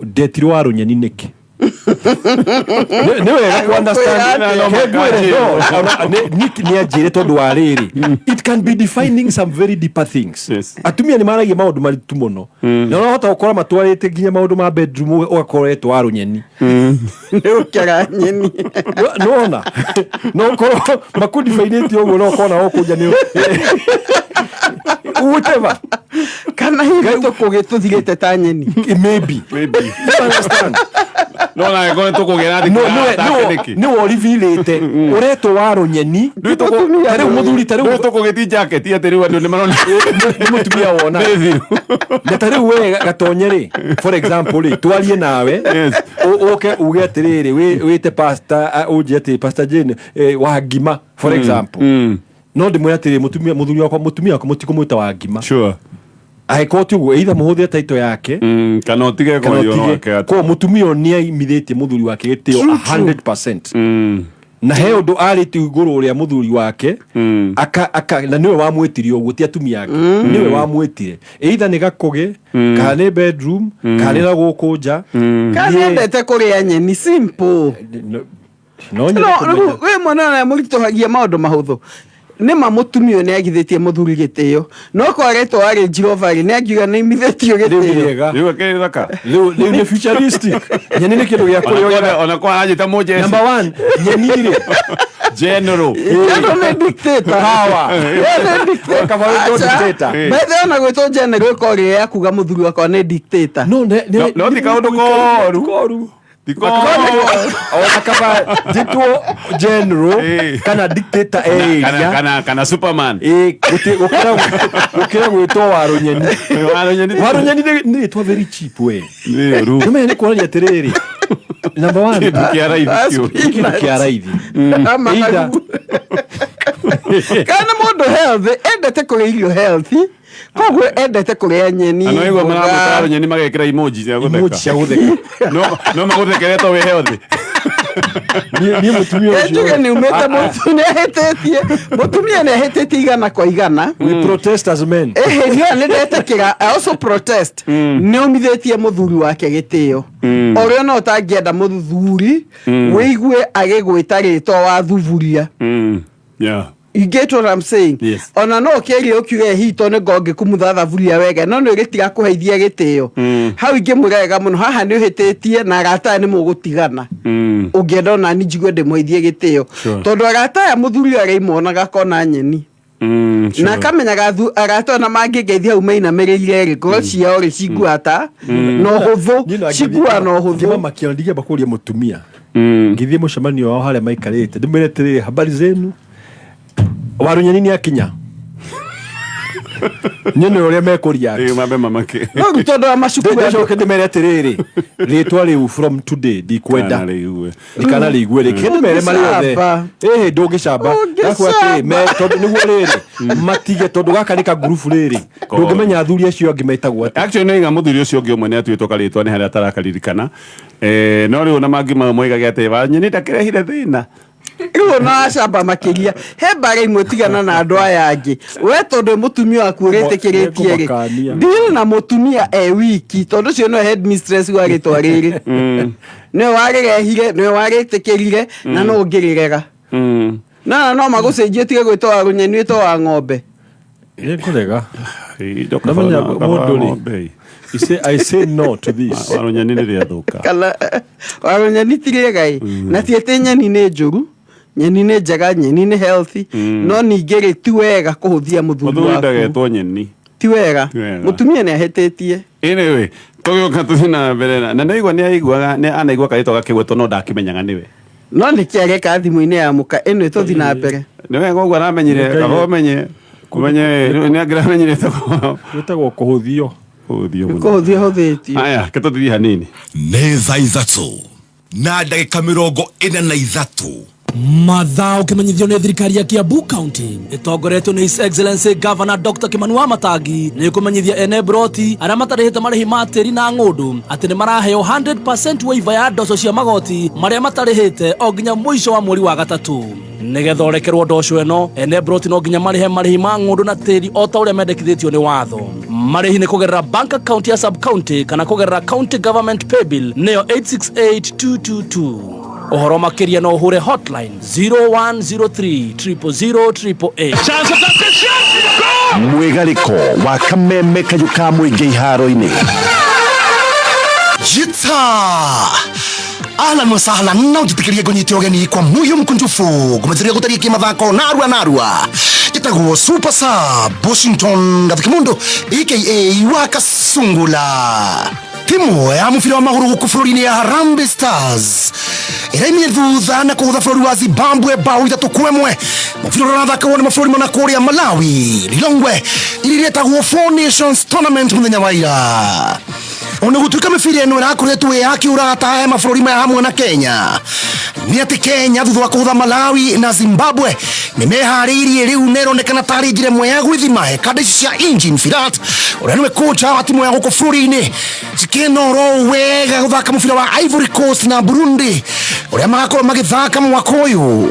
ndetirwo Warũnyeni nĩkĩ? Nĩ wega ku understand. Kwĩra Ke ngwĩre, no, ona- Nick nĩ anjĩre tondũ wa rĩrĩ, it can be defining some very deeper things. Atumia nĩ maragia maũndũ maritũ mũno, na ũrahota gũkora matwarĩte nginya maũndũ ma bedroom, ũgakorwo wa rũnyeni. Nĩ ũkĩara nyeni. Nona no ũkorwo makũdifainĩte ũguo, no ũkona gũkũ nja nĩ whatever. Kana hihi tũkũgĩ tũthirĩte ta nyeni. Maybe. Maybe. You understand? No na ngone tũkũgera No, nĩwe ũrivilĩte ũretwo wa rũnyeni ta rĩu mũthuri ta rĩu. Tũkũgĩti jacket atĩ rĩu andũ nĩ marona. Nĩ mũtumia wona. Nĩ thiru. Na ta rĩu we gatonye rĩ, for example rĩ, twarie nawe, ũke uge atĩrĩrĩ, wĩte pastor, ũnjie atĩ Pastor Jane, wa ngima, for example, no ndĩmwĩre atĩrĩ, mũtumia, mũthuri wakwa, mũtumia wakwa, mũtikũmwĩta wa ngima. Angĩkorwo ti ũguo, either mũhũthĩre title yake kana ũtige kana kwaria ũhoro ũtige. wake atĩ. Koguo mũtumia ũyũ nĩ aimithĩtie mũthuri wake gĩtĩo 100%, na he ũndũ arĩtie igũrũ rĩa mũthuri wake, aka na nĩwe wamwĩtire ũguo, ti atumia ake, nĩwe wamwĩtire, either nĩ gakũgĩ, kana nĩ bedroom, kana nĩ na gũkũ nja. Kana nĩ endete kũrĩa nyeni, simple. No no nyende rĩu kũmenya. wĩ mwana ũrĩa mũritũhagia maũndũ mahũthũ. Nĩ ma mũtumia ũyũ nĩ agithĩtie mũthuri gĩtĩo, no kwaretwo wa Range Rover rĩ, nĩ angiuga nĩ imithĩtio Rĩu nĩ gĩtĩo. rĩega. Rĩu akĩrĩ thaka. Rĩu nĩ futuristic. Nyeni nĩ kĩndũ gĩa kũrĩo. Ona kwa anjĩta mũjeci. Number one, nyeni rĩ, General. General nĩ dictator. Power. Ye nĩ dictator. Kaba wĩtwo Acha. dictator. By the way, ona gwĩtwo general ĩkorwo ĩrĩ ya kuga mũthuri wakwa nĩ dictator. No, No, no ti kaũndũ koru. Koru. Ti koru. Ona kaba njĩtwo general kana dictator Kana area. kana Superman. Gũkĩra gwĩtwo wa rũnyeni. Wa rũnyeni. Wa rũnyeni nĩ rĩtwa very cheap we. Nĩ ũru. Nĩmenya nĩ kuonania atĩrĩrĩ, number one, Kĩndũ kĩa raithi kĩu. Kĩndũ kĩa raithi. Ama- Kana mũndũ healthy, endete kũrĩa irio healthy, koguo endete kũrĩa nyeni, Na no igua mboga. maramũtara rũnyeni magekĩra emoji cia gũtheka. Emoji cia gũtheka. No magũthekere to wĩ healthy. Niĩ mũtumia ũcio. Njuge nĩ umĩte mũtu nĩ ahĩtĩtie, mũtumia nĩ ahĩtĩtie 100%. We protest as men. Ĩhĩ, niĩ nĩ ndetĩkĩra, I also protest. Nĩ ũmithĩtie mũthuri wake gĩtĩo ũrĩa no ũtangĩenda mũthuri wĩigue agĩgwĩta rĩtwa wa thuburia. You get what I'm saying? Yes. Ona no ũkĩaria ũkiuge hito nĩ ngo ngĩkumutha thaburia wega, no nĩ ũgĩtiga kũheithia gĩtĩo. Hau ingĩmwĩra wega mũno, haha nĩ ũhĩtĩtie na arata aya nĩ mũgũtigana. Ũngĩenda ona ni njigue ndĩmũheithie gĩtĩo. Tondũ arata aya mũthuri ũyũ arĩmonaga akona nyeni. Na akamenyaga arata ona mangĩngeithia hau mainamĩrĩire rĩ, ngoro ciao rĩ cingua ta na ũhũthũ, cingua na ũhũthũ. Ngĩmamakia ndingĩamba kũria mũtumia, ngĩthiĩ mũcemanio wao harĩa maikarĩte, ndĩmwĩre atĩrĩrĩ, habari zenu, warunyeni nĩ akinya, nyone ũrĩa mekũria. Rĩu mambe mamake. No rĩu tondũ wa macukuru Ndacoke ndĩmere atĩrĩrĩ, rĩtwa rĩu from today ndikwenda. Ndikanarĩigue. Ndikanarĩigue rĩngĩ. Ndĩmere marĩ othe. Ũngĩcamba. Ĩhĩ, ndũngĩcamba. Ndakwa atĩ, tondũ nĩguo rĩrĩ matige, tondũ gaka nĩ kangurubu rĩrĩ, ndũngĩmenya athuri acio angĩ metagwo atĩa. Actually no iga mũthuri ũcio ũngĩ ũmwe nĩ atuĩtwo karĩtwa nĩ harĩa atarakaririkana. No rĩu ona mangĩ mau moigage atĩ wanyeni ndakĩrehire thĩna. Rĩu ona acamba makĩria he mbara imwe, tigana na andũ aya angĩ we, tondũ mũtumia waku ũrĩtĩkĩrĩtie rĩ, Nĩngũmakania. deal na mũtumia e wiki, tondũ ũcio nĩwe headmistress wa rĩtwa rĩrĩ, nĩwe warĩrehire, nĩwe warĩtĩkĩrire, na no ũngĩrĩrega no no magũcenjie ũtige gwĩtwo wa rũnyeni, wĩtwo wa ng'ombe. Nĩngũrega. Ĩ, Ndamenya kaba mũndũ rĩ. ng'ombe. I say no to this. Wa rũnyeni nĩ rĩathũka. Kana wa rũnyeni ti rĩega ĩ, na ti atĩ nyeni nĩ njũru, nyeni nĩ njega, nyeni nĩ healthy, no ningĩ rĩ, ti wega kũhũthia mũthuri Mũthuri waku. ndagetwo nyeni. Ti wega. Ti wega. Mũtumia nĩ ahĩtĩtie. Anyway, tũgĩũka tũthiĩ na mbere na nĩaigua nĩaiguaga nĩ anaigua karĩtwa gakĩgwetwo no ndakĩmenyaga nĩwe. No nĩ kĩareka thimũ-inĩ ya mũka ĩno, ĩtũthi na mbere. Nĩ wega ũguo aramenyire, kaba ũmenye ũmenye nĩ angĩramenyire ĩtagwo Wĩtagwo kũhũthio. Kũhũthio mũno. Kũhũthio hũthĩtio. Aya, ke tũthiĩ hanini. Nĩ thaa 3:43. Mathaa ũkĩmenyithio nĩ thirikari ya Kiambu County ĩtongoretio nĩ His Excellency Governor Dr. Kimani Wamatangi nĩ kũmenyithia ene broti arĩa matarĩhĩte marĩhi ma tĩri na ng'ũndũ atĩ nĩ maraheo 100% waiver ya ndoco cia magoti marĩa matarĩhĩte o nginya mũico wa mweri wa gatatũ. Nĩgetha ũrekerwo ndosho ĩno, ene broti no nginya marĩhe marĩhi ma ng'ũndũ na tĩri o ta ũrĩa mendekithĩtio nĩ watho. Marĩhi nĩ kũgerera bank account ya sub county kana kũgerera county government paybill nĩyo 868222. Ũhoro makĩria no ũhũre hotline 0103 000 888. Mwĩgarĩko wa kameme kayũ ka mũingĩ iharo-inĩ. Jita ahlan wa sahlan, na njitikirie ngũnyite ũgeni kwa muyo mkunjufu ngũmĩthiria gũtaria kĩmathako narua narua. Njĩtagwo Super Sub Washington Gathikimundu aka wa Kasungula. Timu ya mũbira wa magũrũ gũkũ bũrũri-inĩ ya Harambee Stars ĩraimire thutha na kũgũtha bũrũri wa Zimbabwe bao 3-1. Mũbira ũrĩa ũrathakagwo nĩ mabũrũri mana kũrĩa Malawi, Lilongwe, iria iretagwo Four Nations Tournament mũthenya wa ira. Ona gũtuĩka mĩbira ĩno ĩrakoretwo ĩ ya kĩũrata ya mabũrũri maya hamwe na Kenya, nĩ atĩ Kenya thutha wa kũgũtha Malawi na Zimbabwe nĩ meharĩirie rĩu, na ĩronekana tarĩ njĩra ĩmwe ya gwĩthima hekanda ici cia Engine Firat ũrĩa nĩwe kocha wa timu ya gũkũ bũrũri-inĩ cikĩnoro wega gũthaka mũbira wa Ivory Coast na Burundi ũrĩa magakorwo magĩthaka mwaka ũyũ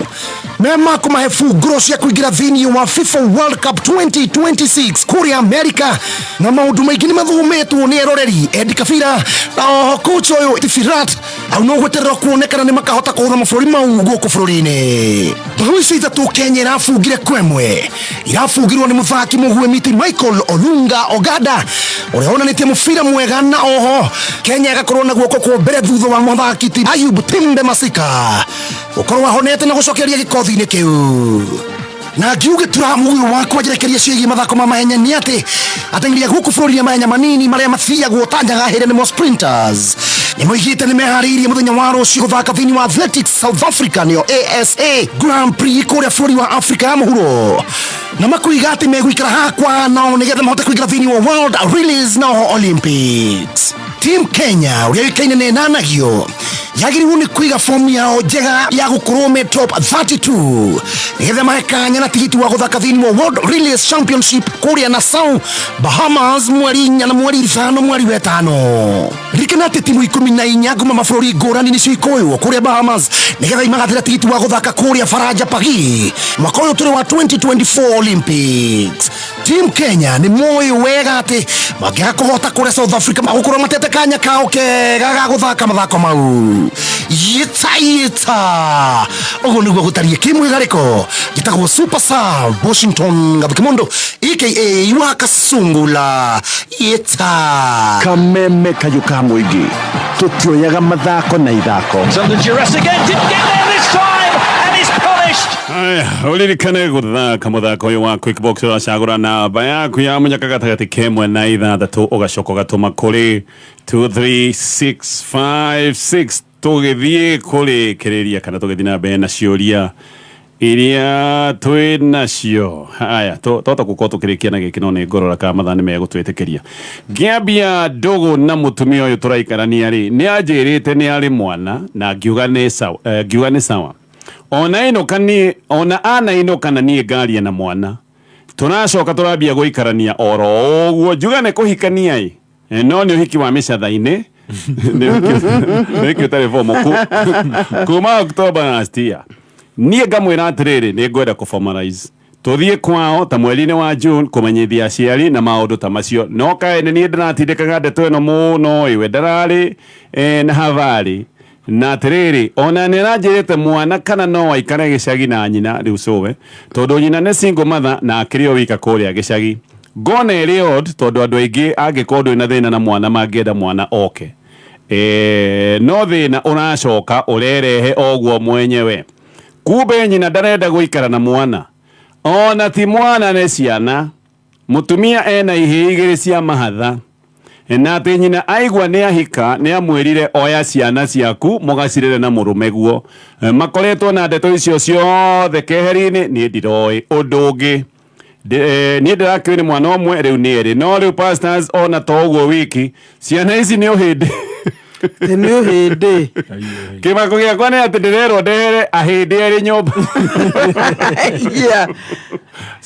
mema kũmahe bungũro cia kũingĩra thĩinĩ wa FIFA World Cup 2026 kũrĩa America. Na maũndũ maingĩ nĩ mathomĩtwo nĩ eroreri Edi Kabira na oho coach ũyũ Firat au no gweterera kuonekana nĩ makahota kũhũra mabũrũri mau gũkũ bũrũri-inĩ. Bao icio ithatũ Kenya ĩrabungire kwemwe irabungirwo nĩ mũthaki mũguĩmiti Michael Olunga Ogada ũrĩa wonanĩtie mũbira mwega, na oho Kenya ĩgakorwo na guoko kwa mbere thutha wa mũthaki ti Ayub Timbe Masika gũkorwo ahonete na gũcokeria gĩkothi-inĩ kĩu. Na ngiuge tura mũgũrũ wakwa njerekeria ciĩgiĩ mathako ma mahenya nĩ atĩ ateng'eri a gũkũ bũrũri-inĩ mahenya manini marĩa mathiagwo ta njagahĩre nĩmo sprinters nĩ moigĩte nĩ meharĩirie mũthenya wa rũciũ gũthaka thĩinĩ wa Athletics South Africa nĩyo ASA Grand Prix kũrĩa bũrũri wa Afrika ya mũhuro, na makuiga atĩ megũikara hakwa nao nĩgetha mahote kũingĩra thĩinĩ wa World Relays na oho Olympics. Team Kenya ũrĩa ũĩkaine nĩ ĩnanagio yagĩrĩirwo nĩ kũiga fomu yao njega ya gũkorwo me top 32 nĩgetha mahe kanya na tigiti wa gũthaka thĩinĩ wa World Relays Championship kũrĩa Nassau, Bahamas mweri 4 na mweri 5 mweri wa 5. Ririkana atĩ timu 14 kuma mabũrũri ngũrani nĩcio ikũywo kũrĩa Bahamas nĩgetha imagathĩra tigiti wa gũthaka kũrĩa Faranja Paris mwaka ũyũ tũrĩ wa 2024 Olympics. Team Kenya nĩ moĩ wega atĩ mangĩaga kũhota kũrĩa South Africa magũkorwo matete kanya kao kega ga gũthaka mathako mau. Yita yita ũguo nĩguo gũtariĩ kĩmwĩgarĩko. Njĩtagwo Super Sub Washington Gathikimundu aka wa Kasungula. Yita kameme kayũ ka mũingĩ tũtioyaga mathako na ithako. Aya, ũririkane gũthaka mũthako ũyũ wa quick box. Ũracagũra namba yaku ya mũnyaka gatagatĩ kemwe na ithathatũ, ũgacoka ũgatũma kũrĩ 23656. Tũgĩthiĩ kũrĩkĩrĩria kana tũgĩthiĩ na mbere na ciũria iria twĩ nacio. Haya, tota gũkorwo tũkĩrĩkia na gĩkĩ, no nĩ ngũrora kana mathaa nĩ megũtwĩtĩkĩria. Ngĩambia ndũgũ na mũtumia ũyũ tũraikarania rĩ, nĩ anjĩrĩte nĩ arĩ mwana na ngiuga nĩ sawa, ngiuga nĩ sawa. Ona ĩnũka niĩ, ona anainũka na niĩ ngaria na mwana, tũracoka tũrambia gũikarania oro ũguo. Njuga nĩ kũhikania ĩ, no nĩ ũhiki wa mĩcatha-inĩ, nĩ ũhiki ũtarĩ formal kuma October last year. Niĩ ngamwĩra atĩrĩrĩ, nĩ ngwenda kũ-formalize, tũthiĩ kwao ta mweri-inĩ wa June kũmenyithia aciari na maũndũ ta macio. No kaĩ nĩ niĩ ndĩratindĩkaga ndeto ĩno mũno ĩ, we ndararĩ na habarĩ na atĩrĩrĩ, ona nĩ aranjĩrĩte mwana kana no aikare gĩcagi na nyina rĩu cũwe, tondũ nyina nĩ single mother na akĩrĩ o wika kũrĩa gĩcagi. Ngona ĩrĩ odd tondũ andũ aingĩ angĩkorwo ndũrĩ na thĩna na mwana mangĩenda mwana oke, no thĩna ũracoka ũrerehe oguo mwenyewe. Kumbe nyina ndarenda gũikara na mwana, ona ti mwana nĩ ciana. Mũtumia ena ihĩĩ igĩrĩ cia mahatha, na atĩ nyina aigua nĩ ahika nĩ amwĩrire oya ciana ciaku mũgacirere na mũrũme guo. Makoretwo na ndeto icio ciothe keheri-inĩ. Niĩ ndiroĩ ũndũ ũngĩ. Niĩ ndĩrakĩũĩ nĩ mwana ũmwe, rĩu nĩ erĩ. No rĩu pastors, ona to ũguo wiki, ciana ici nĩ ũhĩndĩ. Nĩ ũhĩndĩ. Kĩmako gĩakwa nĩ atĩ ndĩrerwo ndehere ahĩndĩ erĩ nyũmba.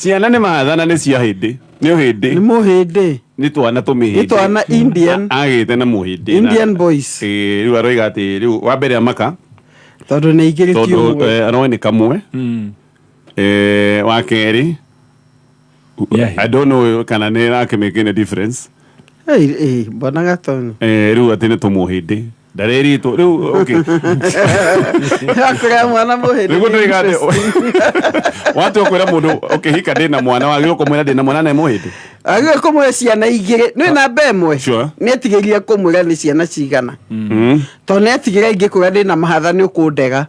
Ciana nĩ mahathana, nĩ cia hĩndĩ, nĩ ũhĩndĩ. Nĩ mũhĩndĩ. Nĩ twana tũmĩhĩndĩ. Nĩ twana Indian. Agĩte na mũhĩndĩ. Indian boys. Rĩu aroiga atĩ rĩu wa mbere amaka tondũ nĩ igĩrĩ ti tondũ ũmwe. Aroĩ nĩ kamwe. Wa kerĩ, I don't know kana nĩ ĩrakĩmake any difference. Hey, bwana Gatoni. Rĩu atĩ nĩ tũmũhĩndĩ ndarĩritwo rĩu, okay. Akũrĩa mwana mũhĩndĩ. Nĩguo ndĩiga atĩ watua kwĩra mũndũ ũkĩhika ndĩna mwana, wagĩrĩirwo kũmwĩra ndĩna mwana na nĩ mũhĩndĩ. Agĩrĩirwo kũmwĩra ciana igĩrĩ nĩ namba ĩmwe. Nĩ etigĩrire kũmwĩra nĩ ciana cigana, tondũ nĩ etigĩra ingĩkwĩra ndĩna mahatha nĩ ũkũndega.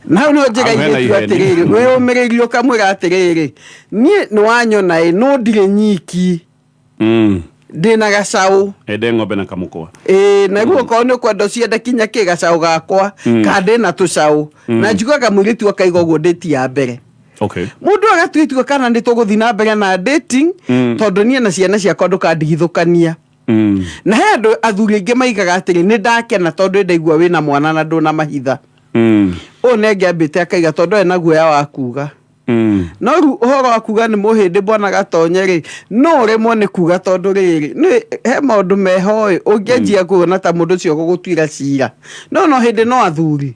Na hau nĩho njĩra Hau hena irĩtu iheni. atĩrĩrĩ, wĩyũmĩrĩrie ũkamwĩra atĩrĩrĩ, niĩ nĩ wanyona ĩ, no ndirĩ nyiki, ndĩna gacaũ. Ende ng'ombe na kamũkwa. Ĩĩ, na rĩu okorwo nĩ ũkwenda ũciende kinya kĩ gacaũ gakwa, kana ndĩna tũcaũ. Na njiguaga mũirĩtu akaiga ũguo ndĩti ya mbere. Mũndũ agatua itua kana nĩ tũgũthiĩ na mbere na dating, tondũ niĩ na ciana ciakwa ndũkandigithũkania. Na he andũ athuri aingĩ maigaga atĩrĩ, nĩ ndakena tondũ ndaigua wĩna mwana na ndũna mahitha. Ũyũ nĩ angĩambĩte akaiga tondũ ena guoya wa kuga. No rĩu ũhoro wa kuga nĩ mũhĩndĩ, bwana Gatonye rĩ, no ũremwo nĩ kuga tondũ rĩrĩ nĩ he maũndũ meho ĩ ũngĩanjia kuona ta mũndũ ũcio gũgũtuĩra cira, no hĩndĩ no athuri.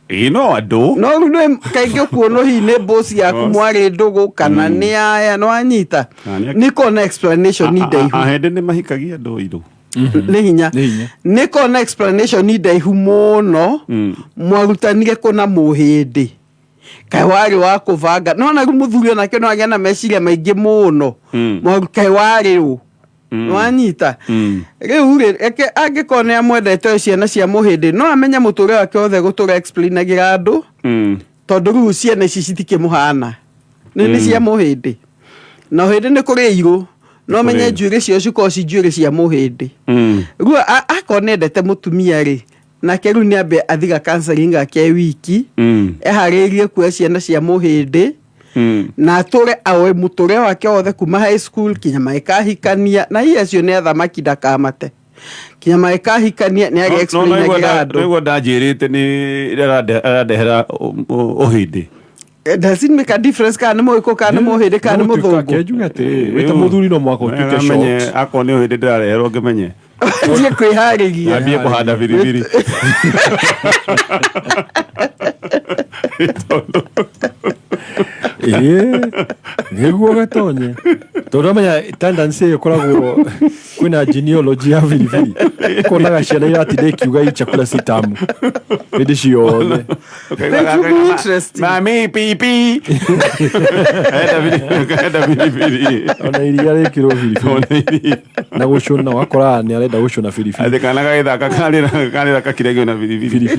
Ĩ, no andũ. No rĩu nĩ kaingĩ ũkuonwo hihi nĩ boss yaku, mwarĩ ndũgũ kana nĩ aya nĩ wanyita. Nĩ kona explanation ndaihu. Ahĩndĩ nĩ mahikagia andũ airũ. Nĩ hinya nĩ kona explanation ndaihu mũno. Mwarutanire kũna mũhĩndĩ kaĩ warĩ wa kũbanga, no na rĩu mũthuri onake no agĩe na meciria maingĩ mũno. Kaĩ warĩ ũ wanyita. Rĩu rĩ, reke angĩkorwo nĩ amwendete ũyũ ciana cia mũhĩndĩ, no amenye mũtũrĩre wake wothe gũtũra explainagĩra andũ, tondũ rĩu ciana ici citikĩmũhana, nĩ cia mũhĩndĩ, na ũhĩndĩ nĩ kũrĩ irũ, no menye Kũrĩ. njuĩrĩ ciao cikorwo ci njuĩrĩ cia mũhĩndĩ. Rĩu akorwo nĩ endete mũtumia rĩ, nake rĩu nĩ ambe athiga counseling ake wiki, eharĩrĩrie kuoya ciana cia mũhĩndĩ, na atũre aoe mũtũrĩre wake wothe kuma high school kinya magĩkahikania, na hihi acio nĩ athamaki ndakamate kinya magĩkahikania nĩ agĩ explainagĩra andũ. Noigua ndanjĩrĩte nĩ arandehera ũhĩndĩ. Does it make a difference kana nĩ mũgĩkũyũ kana nĩ mũhĩndĩ kana nĩ mũthũngũ? Kenjuge atĩrĩrĩ, wĩ ta mũthuri no mũhaka ũtuĩke Menye short. akorwo nĩ ũhĩndĩ ndĩrareherwo ngĩmenye. Thiĩ kwĩharĩria. Ambie kũhanda biribiri. Ĩĩ, nĩguo Gatonye, tondũ amenya tendency ĩyo ĩkoragwo kwĩna genealogy ya biribiri, konaga ciana iratinda ikiuga hii chakula si tamu hĩndĩ ciothe. Mami pipi. Enda biribiri. Ona iria rĩkĩrwo biribiri na gũcũna, wakoraga nĩ arenda gũcũna biribiri. Atĩ kana gagĩthaka karĩra karĩra kakiregio na biribiri.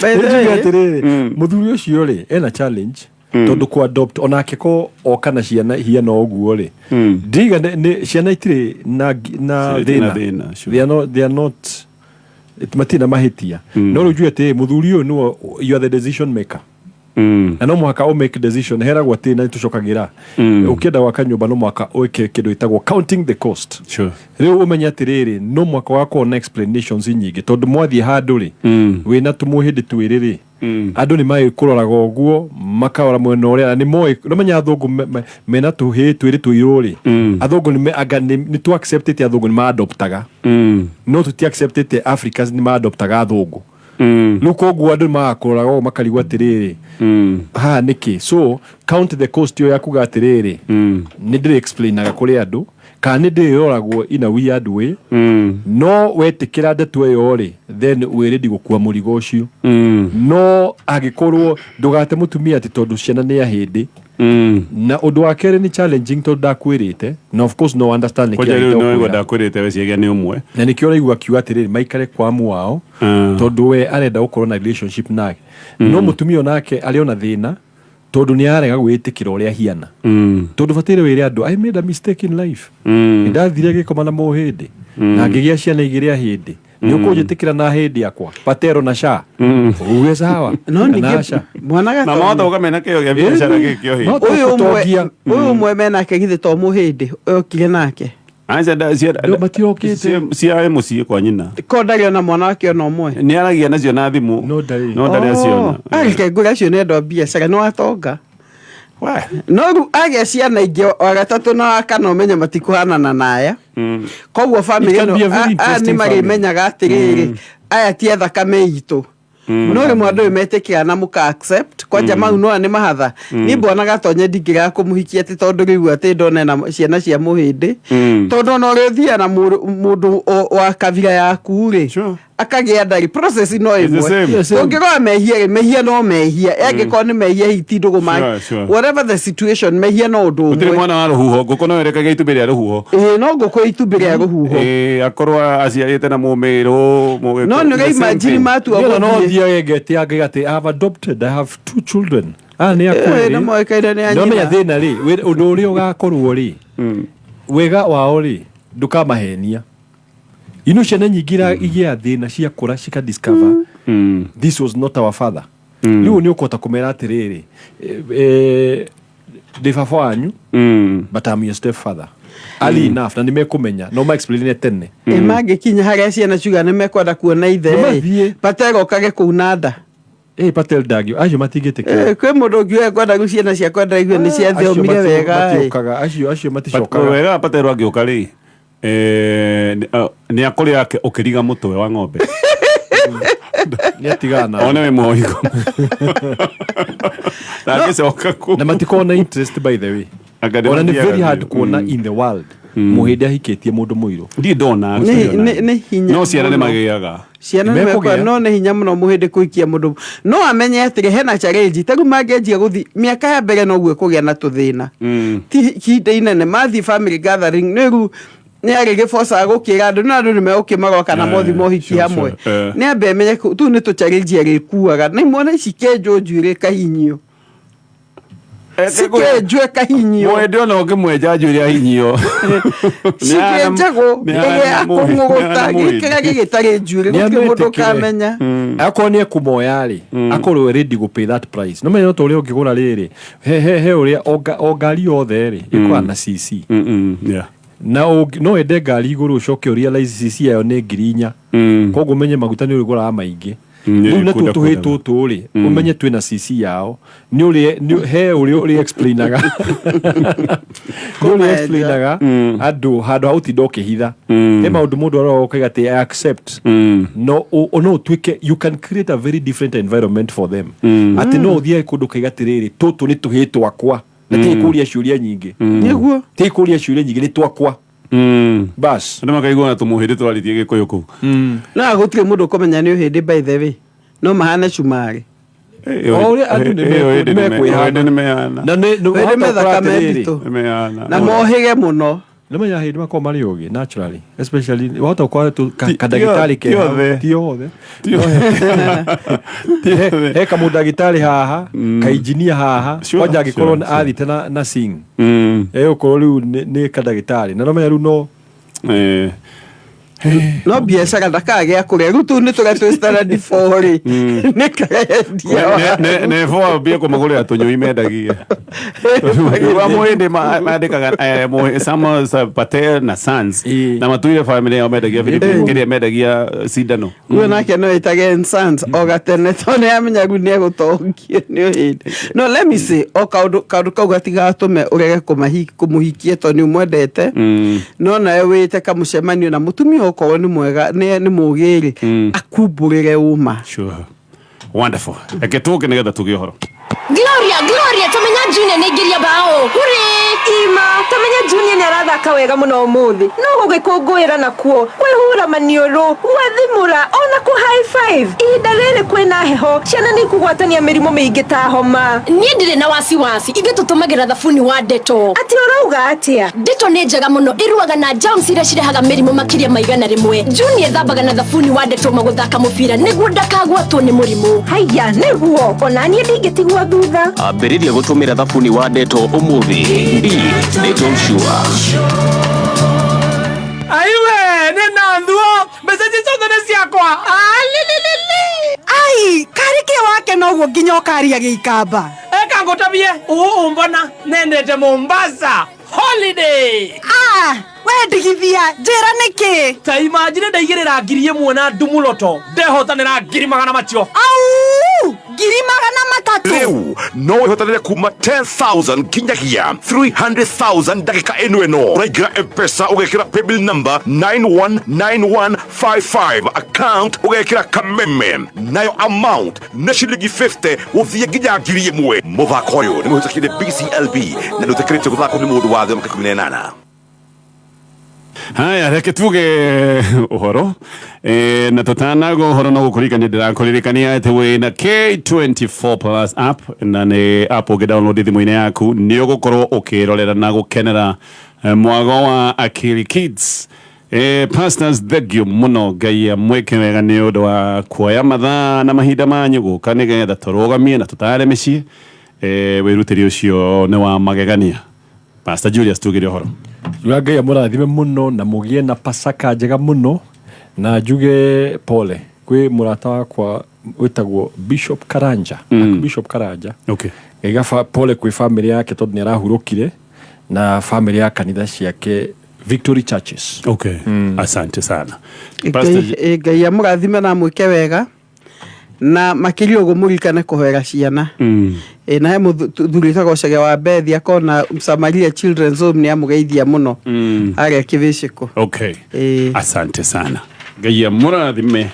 By the Njuge way, atĩrĩrĩ, mũthuri ũcio rĩ ena challenge tondũ ku adopt onake ko oka na ciana hiana ũguo rĩ, ndiga ciana itirĩ na Citirĩ na thĩna. thĩna, sure. They are not, matirĩ na mahĩtia, no rĩu njuge atĩrĩ, mũthuri ũyũ nĩwe, you are the decision maker, na no mũhaka ũ make decision. Heragwo atĩ na nĩtũcokagĩra, ũkĩenda gwaka nyũmba no mũhaka ũĩke kĩndũ gĩtagwo counting the cost. Rĩu ũmenye atĩrĩrĩ, no mũhaka wakorwo na explanations nyingĩ, tondũ mwathiĩ handũ rĩ wĩna tũmũhĩndĩ twĩrĩ rĩ, andũ nĩ magĩkũroraga ũguo makarora mwena ũrĩa na nĩ moĩ nomenya athũngũ mena tũhĩĩ twĩrĩ tũirũ rĩ, athũngũ nĩ anga nĩ tu acceptĩte, athũngũ nĩ maadoptaga, no tũti acceptĩte Africans nĩ maadoptaga athũngũ. Rĩu koguo andũ nĩ magakũroraga ũguo makarigwo atĩrĩrĩ, haha nĩkĩ? So count the cost ĩyo ya kuga atĩrĩrĩ, nĩ ndĩrĩ explainaga kũrĩ andũ kana nĩ ndĩroragwo in a weird way. No wetĩkĩra ndeto ĩyo rĩ, then wĩ ready gũkua mũrigo ũcio. No angĩkorwo ndũgate mũtumia atĩ tondũ ciana nĩ ahĩndĩ. Na ũndũ wa kerĩ nĩ challenging tondũ ndakwĩrĩte, na of course no understand nĩkĩ Kwanja rĩu arenda no igua gũkwĩra. ndakwĩrĩte we ciagĩa nĩ ũmwe. Na nĩkĩo ũraigua akiuga atĩrĩrĩ, maikare kwa amu wao, tondũ we arenda gũkorwo na relationship nake. No mũtumia onake arĩ ona thĩna tondũ nĩ arega gwĩtĩkĩra ũrĩa hiana, tondũ bataire wĩre andũ, I made a mistake in life, nĩ ndathire gĩkoma na mũhĩndĩ na ngĩgĩa ciana igĩrĩ a hĩndĩ, nĩ ũkũnjĩtĩkĩra na hĩndĩ yakwa patero na sha uge sawa No kana ningĩ aca. mwana Na Gatonye. mahota ũkamena kĩo gĩa biacara gĩkĩ o hĩndĩ. Ũyũ ũmwe, ũyũ ũmwe menake githĩ to mũhĩndĩ ũyũ okire nake? Aca matirokĩte. Cia mũciĩ kwa nyina. Ko ndarĩ ona mwana wake ona ũmwe? Nĩ aragia nacio na thimũ. No ndarĩ. No ndarĩ aciona. Areke ngũre acio nĩ andũ a biacara, nĩ watonga. No rĩu agĩa ciana ingĩ wa gatatũ na wa kana, ũmenye matikũhanana na aya. Koguo It family can ĩno be a very aya nĩ interesting family. marĩmenyaga atĩrĩrĩ, aya ti a thakame itũ. No rĩmwe andũ nĩmetĩkĩra na mũka accept kwanja mau no nĩ mahatha. Niĩ mbona Gatonye ndingĩrega kũmũhikia atĩ tondũ rĩu atĩ ndone na ciana cia mũhĩndĩ, tondũ ona ũrĩa ũthiaga na mũndũ wa kabira yaku rĩ, akagĩa ndarĩ process no It's the ĩmwe. same. The same. Ũngĩrora mehia rĩ, mehia no mehia, angĩkorwo nĩ mehia hihi ti ndũgũ whatever the situation, mehia no ũndũ Gũtirĩ ũmwe. Mwana wa rũhuho, ngũkũ no ĩrekagia itumbĩ rĩa rũhuho. Ĩĩ, no ngũkũ itumbĩ rĩa rũhuho. Ĩĩ, akorwo aciarĩte na mũmĩrũ. No nĩ ũraimagine matua Niĩ ona no gũthiĩ. thiage ngetia ngaiga atĩ I have adopted, I have two children, aya nĩ akwa. Ĩĩ, na moĩkaine nĩ a No menya nyina. thĩna rĩ, ũndũ ũrĩa ũgakorwo rĩ, wega wao rĩ, ndũkamahenia ino ciana nyingĩ igĩa thĩna ciakũra cika discover this was not our father. Rĩu nĩ ũkũhota kũmera atĩrĩrĩ, ndĩ baba wanyu, but I'm your stepfather early enough, na nĩ mekũmenya no ma explain tene. Ĩ, mangĩkinya harĩa ciana ciuga nĩ mekwenda kuona ithe Nĩ rĩ, mathiĩ. Patel okage kũu na nda. Ĩ, Patel ndangĩ, acio matingĩtĩkĩra. Ĩ, kwĩ mũndũ ũngiuga kwenda rĩu ciana ciakwa ndĩraigue nĩ ciathomire wega ĩ. Matiũkaga acio, acio maticokaga. Wega Patero angĩũka rĩ, nĩ akũrĩa ũkĩriga mũtwe wa ng'ombe. Nĩ atigana na One wĩ mũhiko ndangĩcoka kũ Na matikoragwo na interest, by the way. Anga nĩ Ona nĩ mathiaga very hard biũ. kuona in the world mũhĩndĩ ahikĩtie mũndũ mũirũ. Ndirĩ ndona. Nĩ hinya No ciana nĩ mũno. magĩaga. Ciana Nĩ nĩ mekũgĩa. mekũgĩa, no nĩ hinya mũno mũhĩndĩ kũhikia mũndũ no amenye atĩrĩ hena challenge ta rĩu mangĩanjia gũthiĩ mĩaka ya mbere noguo ĩkũgĩa na tũthĩna, ti ihinda inene mathiĩ family gathering nĩ rĩu nĩ arĩ gĩbocaga gũkĩra andũ no andũ nĩ megũkĩmaroka na mothi mohiki hamwe. Nĩ ambe amenye tũu nĩ tũ challenge arĩkuaga na imwana ici kenjwo njuĩrĩ ĩkahinyio, cikenjwo ĩkahinyio. Mũhĩndĩ ona ũngĩmwenja njuĩrĩ ahinyio. Cikĩenjagwo ĩrĩa ya kũng'ũgũta gĩkĩra gĩgĩtarĩ njuĩrĩ, gũtirĩ mũndũ ũkamenya. Akorwo nĩ ekũmoya rĩ, akorwo ready gũ pay that price. No menya no ta ũrĩa ũngĩgũra rĩrĩ, he ũrĩa o ngari yothe rĩ ĩkoragwo na CC, na no wende ngari igũrũ ũcoke ũrealize CC yayo nĩ 4,000, koguo ũmenye maguta nĩ ũrĩgũraga maingĩ. Rĩu natuo kunda tũhĩ kunda. tũtũ rĩ, ũmenye twĩna CC yao, nĩ ũrĩa he ũrĩa ũrĩ explainaga, nĩ ũrĩa explainaga andũ handũ ha gũtinda ũkĩhitha. He maũndũ mũndũ aroga ũkaiga atĩ I accept, no no ũtuĩke you can create a very different environment for them, atĩ no ũthiage kũndũ ũkaiga atĩrĩrĩ, tũtũ nĩ tũhĩ twakwa na tige kũria ciũria nyingĩ. Nĩguo. Tige kũria ciũria nyingĩ, nĩ twakwa bas. Andũ makaigua na tũmũhĩndĩ twarĩtie gĩkũyũ kũu. No gũtirĩ mũndũ ũkũmenya nĩ ũhĩndĩ, by the way, no mahane cumarĩ. O ũrĩa andũ nĩ mekwĩhana. Nĩ mehana. Na nĩ Hĩndĩ wahota methaka gũkora atĩrĩrĩ, menditũ. Nĩ mehana. Na mohĩge mũno. Nĩ menya hĩndĩ makoragwo marĩ ũgĩ naturally, especially wahota gũkora tu kandagĩtarĩ ti ke hau. othe. Ti othe. He kamũndagĩtarĩ haha, kainjinia haha, kwanja angĩkorwo athiĩte na sing egũkorwo rĩu nĩ kandagĩtarĩ na no menya rĩu no No biacara ndakagĩa kũrĩa rĩu tũu nĩ tũrĩa twĩ standard four rĩ, nĩ karendia. Nebo ambie kũmagũrĩra tũnyũi mendagia wa mũhĩndĩ mandĩkaga Samuel Patel na Sons, na matuire family yao mendagia kĩrĩa mendagia, cindano. Guo nake no ĩtage sons o gatene to nĩ amenya rĩu nĩ egũtongio nĩ ũhĩndĩ. No let me say, o kaũndũ kau gatigatũme ũrege kũmũhikia tondũ nĩ ũmwendete. No nawe wĩte kamũcemanio na mũtumia okorwo nĩ mwega, nĩ mũgĩ rĩ, akumbũrĩre ũma. Sure. Wonderful. Reke tũke nĩgetha tũgĩe ũhoro. Gloria, Gloria, tamenya Junior nĩaingĩria bao. Hurĩ! Ima tamenya Junior nĩ arathaka wega mũno ũmũthĩ, no gũgĩkũngũĩra nakuo kwĩhura maniũrũ, gwethimũra ona kũ high five. Ihinda rĩrĩ kwĩna heho, ciana nĩ ikũgwatania mĩrimũ mĩingĩ ta homa. Niĩ ndirĩ na wasiwasi, ithuĩ tũtũmagĩra thabuni wa Dettol. Atĩ ũrauga atĩa? Dettol nĩ njega mũno, ĩrũaga na germs iria cirehaga mĩrimũ makĩria ma 100. Junior ethambaga na thabuni wa Dettol magũthaka mũbira nĩguo ndakagwatwo nĩ mũrimũ. Haiya, nĩguo ona niĩ ndingĩtigwo thutha. Ambĩrĩria gũtũmĩra thabuni wa Dettol ũmũthĩ. Be Dettol sure. Aiwe nĩ nathuo mbeca ici ciothe nĩ ciakwa. Ai karĩ kĩ wake noguo nginya ũkaria gĩikamba. Eka ngũtabie ũũ mbona nendete Mombasa holiday. Ah, we ndigithia njĩra nĩkĩ. Ta imagine ndaigĩrĩra 1,000 na ndumuloto ndehotanĩra ngiri magana macio. Au. 300,000. Rĩu no wĩhotanĩre kuma 10,000 nginyagia 300,000 ndagĩka ĩno ĩno. Ũraingĩra M-Pesa, ũgekĩra paybill number 919155, account ũgekĩra Kameme, nayo amount nĩ ciringi 50 gũthiĩ nginya 1,000. Mũthako ũyũ nĩ mũhĩtũkire BCLB na ndũtĩkĩrĩtio gũthakwo nĩ mũndũ wa thĩ wa mĩaka 18. Haya, reke tuge ũhoro na tũtanaga ũhoro no gũkũririkania, ndĩrakũririkania atĩ wĩna K24 Plus app, na nĩ app ũngĩ download thimũ-inĩ yaku, nĩ ũgũkorwo ũkĩrorera na gũkenera mwago wa Akili Kids. Pastors, thengio mũno, Ngai amwĩke wega nĩ ũndũ wa kuoya mathaa na mahinda manyu gũka nĩgetha tũrũgamie na tũtare mĩciĩ. Wĩrutĩri ũcio nĩ wa magegania. Pastor Julius, tugire ũhoro. Njuga Ngai amũrathime mũno na mũgĩe na Pasaka njega mũno, na njuge pole kwĩ mũrata wakwa wĩtagwo Bishop Karanja. Bishop Karanja. Ngaiga pole kwĩ family yake tondũ nĩ arahurũkire, na family ya kanitha ciake, Victory Churches. Okay. Asante sana. Ngai amũrathime na amwĩke wega, na makĩria ũguo mũririkane kũhoera ciana. Na he mũthuri wĩtagwo Chege wa Bethi akona Msamaria Children's Home, nĩ amũgeithia mũno harĩa Kĩbĩcĩkũ. Okay. Asante sana. Ngai amũrathime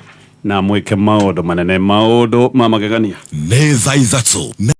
na mwĩke maũndũ manene, maũndũ ma magegania. Nĩ thaa 3.